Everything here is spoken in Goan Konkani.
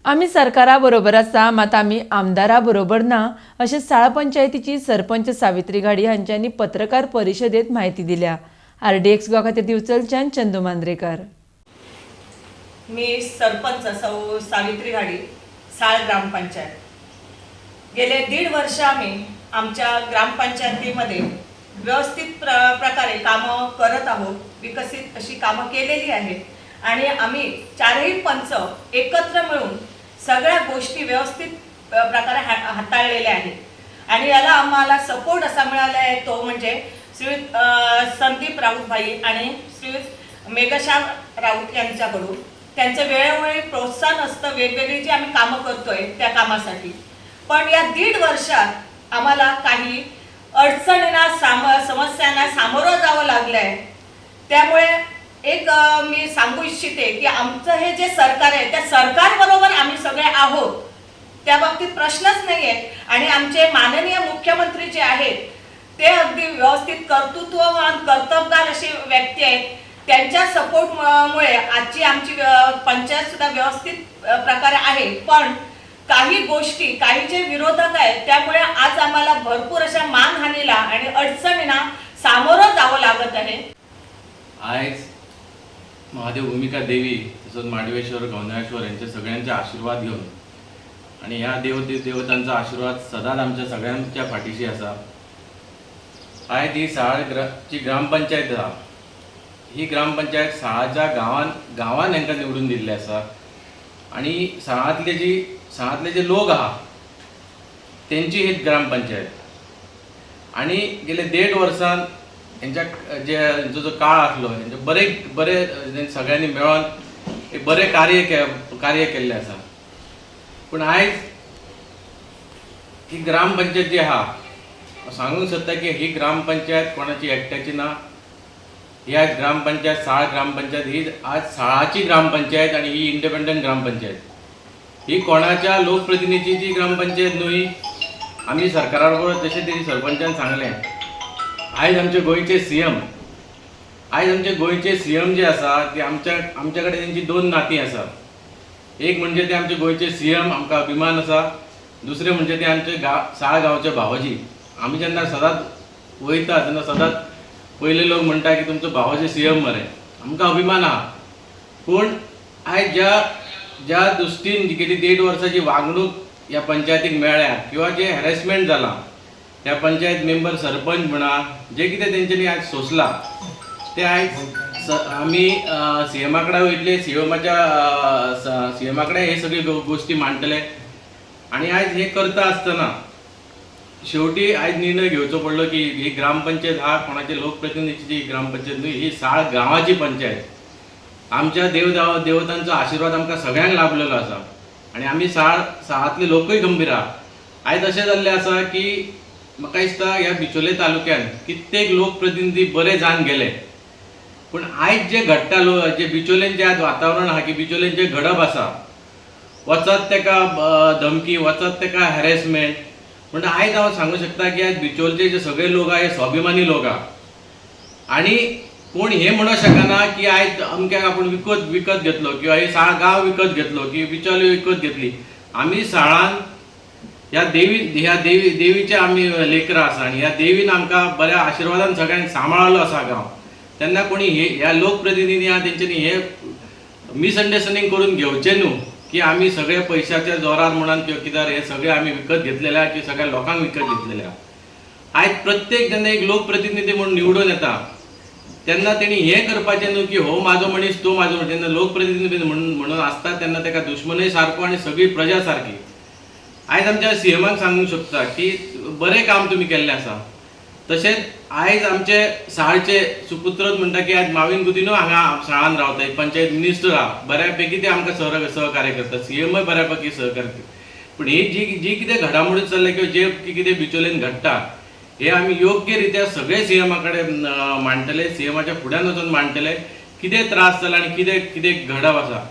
आमी सरकारा बरोबर आसा, मात आमी आमदारा बरोबर ना, अशें साळ पंचायतीची सरपंच सावित्री घाडी हांच्यांनी पत्रकार परिशदेत म्हायती दिल्या. आरडीएक्स गोवा खातीर दिवचलच्यान चंदू मांद्रेकार. मी सरपंच सौ सावित्री घाडी, साळ ग्रामपंचायत. गेले 1.5 वर्ष आम्ही आमच्या ग्रामपंचायतीमध्ये व्यवस्थित प्रकारे कामं करत आहोत. विकसित अशी कामं केलेली आहेत आणि आम्ही चारही पंच एकत्र मिळून सगळ्या गोष्टी व्यवस्थित प्रकारे हाताळलेल्या आहेत आणि याला आम्हाला सपोर्ट असा मिळाला आहे तो म्हणजे श्री संदीप राऊत भाई आणि श्री मेघश्याम राऊत यांच्याकडून. त्यांचं वेळोवेळी प्रोत्साहन असतं वेगवेगळी जी आम्ही कामं करतोय त्या कामासाठी. पण या 1.5 वर्षात आम्हाला काही अडचणींना, समस्यांना सामोरं जावं लागलं आहे. त्यामुळे एक मी सांगू इच्छिते की आमचं हे जे सरकार आहे, त्या सरकारबरोबर आम्ही सगळे आहोत, त्या बाबतीत प्रश्नच नाही आहे. आणि आमचे माननीय मुख्यमंत्री जे आहेत ते अगदी व्यवस्थित कर्तृत्ववान, कर्तबगार असे व्यक्ती आहेत. त्यांच्या सपोर्टमुळे आजची आमची पंचायत सुद्धा व्यवस्थित प्रकारे आहे. पण काही गोष्टी, काही जे विरोधक आहेत, त्यामुळे आज आम्हाला भरपूर अशा मानहानीला आणि अडचणींना सामोरं जावं लागत आहे. आयज महादेव भूमिका देवी तसंच मांडवेश्वर, गवनाळेश्वर यांच्या सगळ्यांचे आशीर्वाद घेऊन आणि ह्या देवतांचा आशीर्वाद सदांच आमच्या सगळ्यांच्या फाटीशी आसा. आयज ही साळ ची ग्रामपंचायत आसा, ही ग्रामपंचायत साळाच्या गांवान गांवान हांकां निवडून दिल्ली आसा आणि साळांतले जे लोक आहा तेंची ही ग्रामपंचायत. आणि गेले 1.5 वर्सान हेंच्या जे हेंचो जो काळ आसलो, हेंचे बरे बरे सगळ्यांनी मेळोन एक बरें कार्य केल्लें आसा. पूण आयज ही ग्रामपंचायत जी आहा, हांव सांगूंक सोदता की ही ग्रामपंचायत कोणाची एकट्याची ना. ही आयज ग्रामपंचायत, साळ ग्रामपंचायत ही आज साळाची ग्रामपंचायत आणि ही इंडिपेंडंट ग्रामपंचायत. ही कोणाच्या लोकप्रतिनिधीची ग्रामपंचायत न्हय. आमी सरकारा बरोबर, जशें तरी सरपंचान सांगलें, आयज आमचे गोंयचे सीएम जे आसा ते आमच्या कडेन तेंची दोन नातीं आसा. एक म्हणजे ते आमचे गोंयचे सीएम, आमकां अभिमान आसा. दुसरें म्हणजे ते आमचे साळ गांवचे भावोजी. आमी जेन्ना सदांच वयता तेन्ना सदांच पयले लोक म्हणटा की तुमचो भावोजी सीएम मरे, आमकां अभिमान आहा. पूण आयज ज्या ज्या दृश्टीन गेली 1.5 वर्साची वागणूक ह्या पंचायतीक मेळ्ळ्या किंवा जे हॅरेसमेंट जालां त्या पंचायत मेंबर, सरपंच म्हणा, जे कितें तेंच्यांनी आयज सोंसलां ते आयज आमी सीएमा कडेन वयतले, सीएमा कडेन हे सगळे गोश्टी मांडटले. आनी आयज हें करता आसतना शेवटी आयज निर्णय घेवचो पडलो की ही ग्रामपंचायत हा कोणाचे लोकप्रतिनिधीची ग्रामपंचायत न्हय, ही साळ गांवाची पंचायत. आमच्या देवतांचो आशिर्वाद आमकां सगळ्यांक लाभलेलो आसा आनी आमी साळांतले लोकूय गंभीर आहा. आयज अशें जाल्लें आसा की म्हाका दिसता ह्या बिचोले तालुक्यान कित्येक लोकप्रतिनिधी बरे जावन गेले, पूण आयज जे घडटा, जे बिचोलेन जें आयज वातावरण आहा की बिचोलेन जें घडप आसा, वचत तेका धमकी, वचत तेका हॅरेसमेंट. म्हणटा आयज हांव सांगूंक शकता की आयज बिचोलचे जे सगळे लोक आहा हे स्वाभिमानी लोक आहा आनी कोण हें म्हणूंक शकना की आयज अमक्याक आपूण विकत विकत घेतलो किंवा हे साळ गांव विकत घेतलो की बिचोले विकत घेतली. आमी साळान ह्या देवी देवीचे आमी लेकरां आसा आनी ह्या देवीन आमकां बऱ्या आशिर्वादान सगळ्यांक सांबाळलो आसा गांव. तेन्ना कोणी हे ह्या लोकप्रतिनिधी आहा तेंच्यांनी हे मिसअंडरस्टँडींग करून घेवचें न्हू की आमी सगळे पयशाच्या जोरार म्हणून किंवा कित्याक हे सगळे आमी विकत घेतलेले आहा की सगळ्या लोकांक विकत घेतलेले आहा. आयज प्रत्येक जेन्ना एक लोकप्रतिनिधी म्हणून निवडून येता तेन्ना तेणी हें करपाचें न्हू की हो म्हाजो मनीस, तो म्हाजो मनीस. जेन्ना लोकप्रतिनिधी म्हणून म्हणून आसता तेन्ना ताका दुश्मनय सारको आनी सगळी प्रजा सारकी. आयज आमच्या सीएमाक सांगूंक शकता की बरें काम तुमी केल्लें आसा. तशेंच आयज आमचे साळचे सुपुत्रच म्हणटा की आयज माविन गुदिन्हो हांगा साळान रावता, एक पंचायत मिनिस्टर आहा, बऱ्या पैकी ते आमकां सहकार्य करता, सीएमय बऱ्या पैकी सहकार्य करता. पूण ही जी जी कितें घडामोडी चल्ल्या किंवा जे कितें बिचोलेन घडटा हे आमी योग्य रित्या सगळे सीएमा कडेन मांडटले, सीएमाच्या फुड्यान वचून मांडटले कितें त्रास जाला आनी कितें कितें घडप आसा.